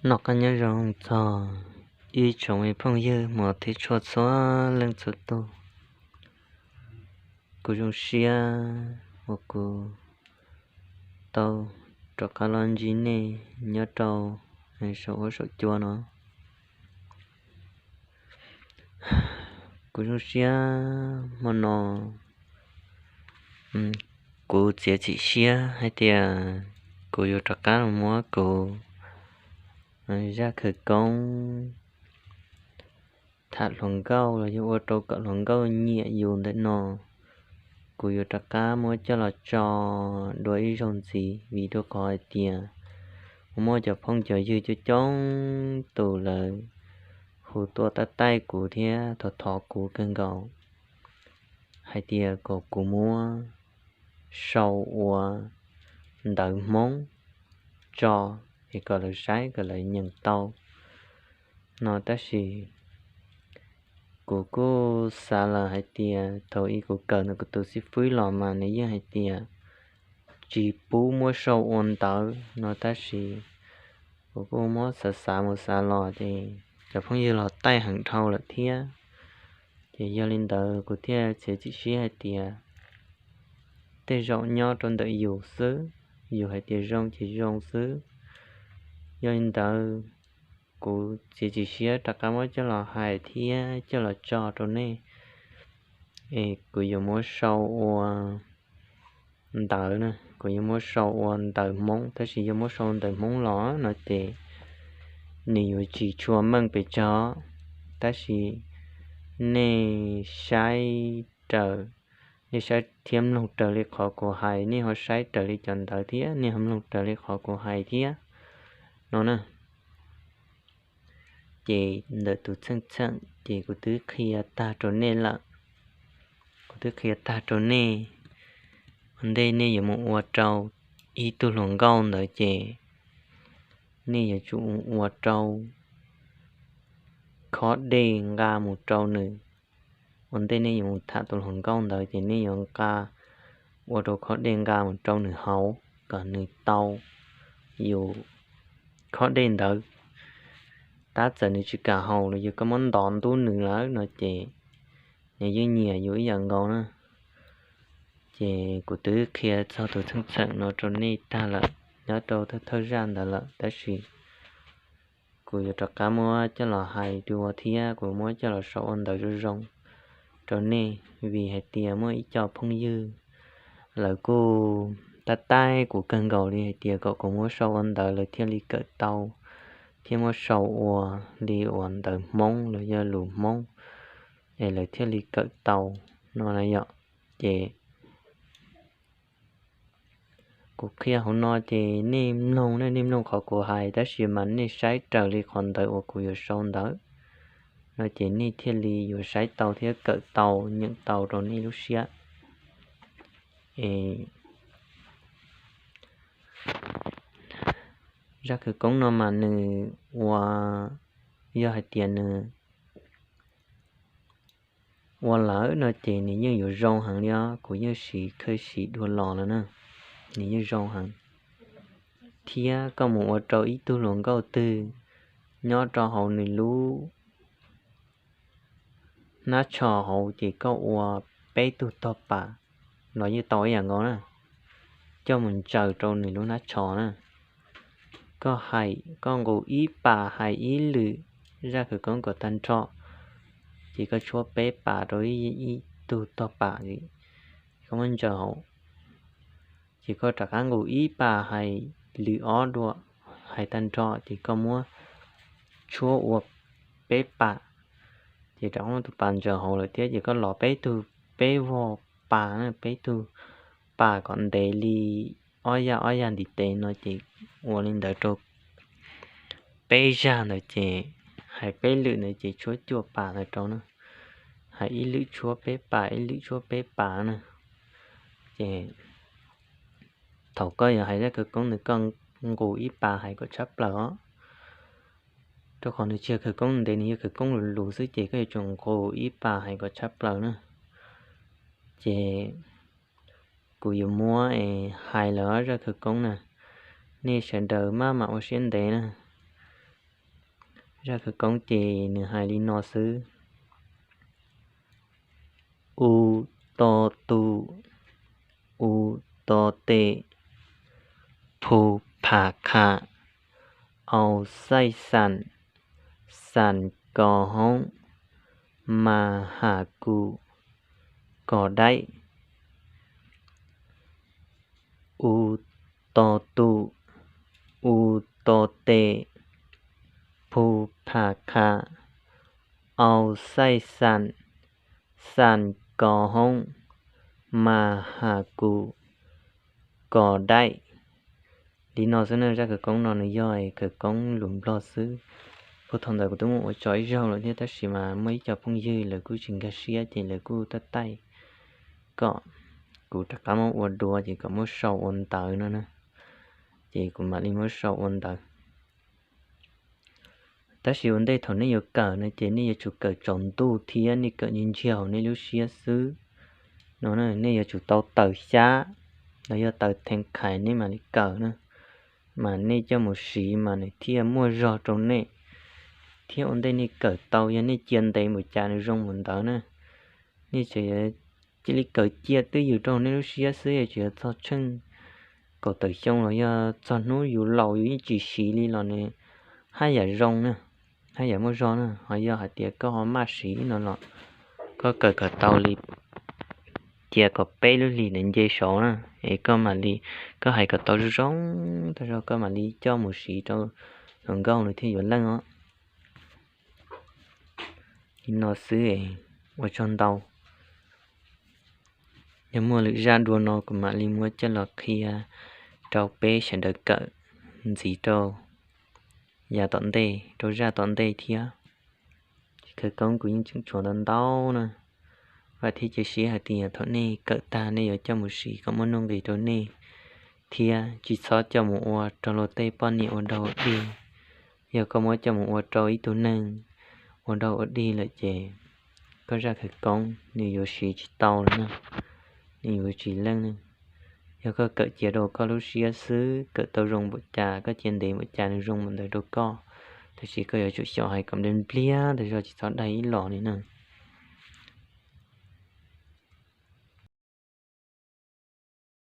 Noj qab nyob zoo txog ib tsoom me phooj ywg hmov thiab tshua txhua leej txhua tus. Kuv zoo siab uas kuv tau rov qab los ntsib nej nyob rau saum huab saum cua no. Kuv zoo siab hmo no, kuv txiav txim siab hais tias kuv yuav rov qab los muab kuv zaj khawv koob tham hluas nkauj los yog ua rau kom hluas nkauj nyiam yus ntawm no, kuv yuav rov qab muab coj los tso dua ib zaug ntxiv, vim rau qhov hais tias muaj cov phooj cov ywg coob coob tus lawv hu tuaj tab taij kuv thiab thov thov kuv kawg nkaus hais tias kom kuv muab sau ua ntawv Hmoob tso es kom lawv saib kom lawv nyeem tau no, tab sis kuv kuj xav lawm hais tias thaum ub kuv kawm ntawm kuv tus xib fwb los mas nws yeej hais tias tsis pub muab sau ua ntawv no, tab sis kuv kuj muab xav xav mus xav los ces cov phooj ywg los taij heev dhau lawm thiab. Ces yog li ntawd kuv thiaj txiav txim siab hais tias tej zaum nyob rau ntawm yus xwb, yus hais tias zoo ces zoo xwb. Yog li ntawd kuv txiav txim siab rov qab muab coj los hais thiab coj los tso rau nej es kuv yuav muab sau ua ntawv na, kuv yuav muab sau ua ntawv Hmoob, tab sis yog muab sau ntawv Hmoob los no ces nws yuav tsis tshua meej pes tsawg, tab sis nej saib raws, nej saib thiab mloog raws li qhov kuv hais, nej ho saib raws li cov ntawv thiab nej ho mloog raws li qhov kuv hais thiab no na. Ces ntawm tus txheej txheem ces kuv twb qhia tag rau nej lawm. Kuv twb qhia tag rau nej, ua ntej nej yuav mus ua rau ib tug hluas nkauj ntawd ces nej yuav tsum ua rau khob dej nqa mus rau nws. Ua ntej nej yuav mus tham tus hluas nkauj ntawd ces nej yuav nqa, ua rau khob dej nqa mus rau nws haus kom nws tau yus khob dej ntawd. Tab txawm nws tsis kam haus los yog koj muab ntov ntub nws lawm no ces nws yeej nyiam yus ib yam nkaus na. Ces kuv twb qhia txog tus txheej txheem no rau nej tag lawm nyob rau thawj thawj zaj ntawd lawm, tab sis kuv yuav rov qab muab coj los hais dua thiab kuv muab coj los sau ua ntawv zoo zoo rau nej, vim hais tias muaj ib co phooj ywg lawv kuj tab taij kuv kawg nkaus li hais tias kom kuv muab sau ua ntawv lawv thiaj li kawm tau, thiab muab sau ua li uas ntawv Hmoob los yog lus Hmoob es lawv thiaj li kawm tau no na yom. Ces kuv qhia hauv no ces nej mloog, nej mloog qhov kuv hais tab sis mas nej saib raws li qhov ntawv uas kuv yuav sau ntawd no ces nej thiaj li yuav saib tau thiab kawm tau, nyeem tau rau nej lub siab. Zaj khawv koob no mas nws ua, yog hais tias nws ua lawm no ces nws yeej yuav zoo heev li os, kuv yeej siv khawj siv dua los lawm na, nws yeej zoo heev. Thiab koj mus ua rau ib tug hluas nkauj twg nyob rau hauv nws lub hnab tsho hauv ces koj ua peb tug tog pas los yeej tau ib yam nkaus na, coj mus ntsaws rau nws lub hnab tsho na. Koj hais, koj nqus ib pas hais ib lwm zaj khawv koob kom tag nrho, ces koj tshuab peb pas rau ib tug tog pas, koj muab ntsaws hauv. Ces koj rov qab nqus ib pas hais lwm ob dua, hais tag nrho ces koj muab tshuab ua peb pas, ces rov qab muab tus pas ntsaws hauv lawm thiab ces koj los peb tug, peb vog pas, peb tug pas kom ntev li ob yag ob yag ntiv tes no ces ua li ntawd rau peb zag ntawd ces hais peb lwm ntawd ces tshuab cuaj pas ntawd rau na. Hais ib lwm tshuab peb pas, ib lwm tshuab peb pas na. Ces thaum koj yuav hais zaj khawv koob ntawd koj nqus ib pas hais kom tshab plaws os, rau qhov nws tsis yog khawv koob ntev, nws yog khawv koob lus lus xwb ces koj yuav tsum nqus ib pas hais kom tshab plaws na. Ces kuv yuav muab hais lawm zaj khawv koob na, nej sawv daws maj mam ua siab ntev na. Zaj khawv koob ces nws hais li no xwb: U, to, tu, u, to, te, phu, pha, kha, au, xaij, xas, xas, ko, hoob, ma, ha, ku, ko, daib. U, to, tu, u, to, te, phu, pha, kha, au, xaij, xas, xas, ko, hoob, ma, ha, ku, ko, daib. Li no xwb na. Zaj khawv koob no nws yog khawv koob lus Nplog xwb. Puag thaum ntawd kuv twb muab ua tso ib zaug lawm thiab, tab sis mas muaj ib co phooj ywg lawv kuj tsis nkag siab ces lawv kuj taij taij kom kuv rov qab muab ua dua ces kom muab sau ua ntawv no na. Ces kuv mam li muab sau ua ntawv. Tab sis ua ntej thaum nej yuav kawm no ces nej yuav tsum kawm tsaus ntuj thiab nej kawm nyiag ntsiag hauv nej lub siab xwb no. Nej yuav tsum tau taws xyab los yog taws thee khais nej mam li kawm na, mas nej coj mus siv mas nws thiaj muaj zog rau nej. Thiab ua ntej nej kawm tau, yog nej cia ntev npaum cas nws zoo npaum ntawd na. Nej tseem yuav cia li kawm cia twj ywm rau nej lub siab xwb, yuav tsis yog txog tsheej kaum tawm xyoo los yog txog hnub yus laus yus yeej tsis siv li los nws haj yam zoo na, haj yam muaj zog na. Ho yog hais tias koj ho maj siv no los koj kawm kom tau li, cia kom peb lub hlis ntawd nce saud na, es koj mam li, koj hais kom tau zoo zoo tas zog koj mam li coj mus siv rau hluas nkauj nws thiaj yuav leej os. Li no xwb, ua tsaug ntau. Yog muaj lwm zaj dua no kuv mam li muab coj los qhia rau peb sawv daws kawm ntxiv rau yav tom ntej, rau zaj tom ntej thiab. Khawv koob kuv yeej tseem tshuav ntau ntau na. Vam thiab cia siab hais tias thaum nej kawm tag nej yuav coj mus siv kom muaj nuj nqis rau nej thiab tsis txhob coj mus ua rau luag tej poj niam ua dog ua dig. Yog koj muab coj mus ua rau ib tug neeg ua dog ua dig lawm ces koj zaj khawv koob nws yuav siv tsis tau lawm na, nws yuav tsis leej ne. Yog koj kawm cia rau koj lub siab xwb, kawm tau zoo npaum cas koj cia ntev npaum cas nws zoo npaum ntawd rau koj, tab sis koj yuav tsum xyaum hais kom npliag npliag tas zog tsis txhob daig ib los li na.